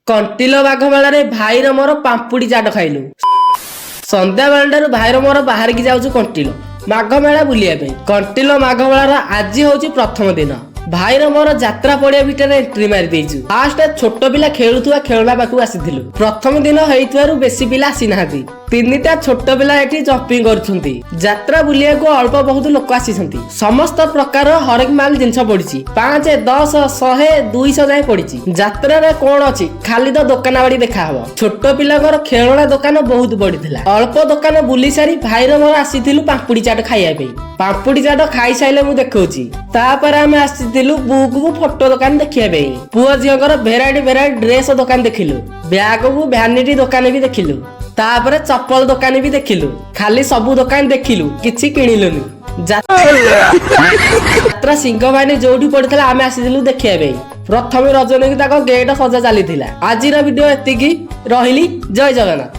କଣ୍ଟିଲ ବାଘମେଳାରେ ଭାଇର ମୋର ପାମ୍ପୁଡ଼ି ଚାଟ ଖାଇଲୁ। ସନ୍ଧ୍ୟା ବେଳଟାରୁ ଭାଇର ମୋର ବାହାରିକି ଯାଉଛୁ କଣ୍ଟିଲ ମାଘମେଳା ବୁଲିବା ପାଇଁ। କଣ୍ଟିଲ ମାଘମେଳାର ଆଜି ହଉଛି ପ୍ରଥମ ଦିନ। ଭାଇର ମୋର ଯାତ୍ରା ପଡିଆ ଭିତରେ ଏଣ୍ଟ୍ରି ମାରି ଦେଇଛୁ। ଫାଷ୍ଟ ଛୋଟ ପିଲା ଖେଳୁଥିବା ଖେଳନା ପାଖକୁ ଆସିଥିଲୁ। ପ୍ରଥମ ଦିନ ହେଇଥିବାରୁ ବେଶୀ ପିଲା ଆସିନାହାନ୍ତି। ତିନିଟା ଛୋଟ ପିଲା ଏଠି ଜମ୍ପିଂ କରୁଛନ୍ତି। ଯାତ୍ରା ବୁଲିବାକୁ ଅଳ୍ପ ବହୁତ ଲୋକ ଆସିଛନ୍ତି। ସମସ୍ତ ପ୍ରକାର ହରେକ ମାଲ ଜିନିଷ ପଡିଛି। 5, 10, 100, 200 ଯାଏଁ ପଡିଛି। ଯାତ୍ରାରେ କଣ ଅଛି? ଖାଲି ତ ଦୋକାନ ବାଡି ଦେଖାହବ। ଛୋଟ ପିଲାଙ୍କର ଖେଳଣା ଦୋକାନ ବହୁତ ପଡିଥିଲା। ଅଳ୍ପ ଦୋକାନ ବୁଲି ସାରି ଭାଇର ମୋର ଆସିଥିଲୁ ପାମ୍ପୁଡି ଚାଟ ଖାଇବା ପାଇଁ। ପାମ୍ପୁଡି ଚାଟ ଖାଇସାରିଲେ ମୁଁ ଦେଖଉଛି। ତାପରେ ଆମେ ଆସିଥିଲୁ ବୁକ୍ ଫଟୋ ଦୋକାନ ଦେଖିବା ପାଇଁ। ପୁଅ ଝିଅଙ୍କର ଭେରାଇଟି ଭେରାଇଟି ଡ୍ରେସ ଦୋକାନ ଦେଖିଲୁ। ବ୍ୟାଗକୁ ଭ୍ୟାନିଟି ଦୋକାନ ବି ଦେଖିଲୁ। ତାପରେ ଚପଲ ଦୋକାନ ବି ଦେଖିଲୁ। ଖାଲି ସବୁ ଦୋକାନ ଦେଖିଲୁ, କିଛି କିଣିଲୁନି। ଯାତ୍ରା ସିଂହବାହିନୀ ଯୋଉଠି ପଡିଥିଲା, ଆମେ ଆସିଥିଲୁ ଦେଖିବା ପାଇଁ। ପ୍ରଥମେ ରଜନୀକୁ ତାଙ୍କ ଗେଟ ସଜା ଚାଲିଥିଲା। ଆଜିର ଭିଡିଓ ଏତିକି ରହିଲି। ଜୟ ଜଗନ୍ନାଥ।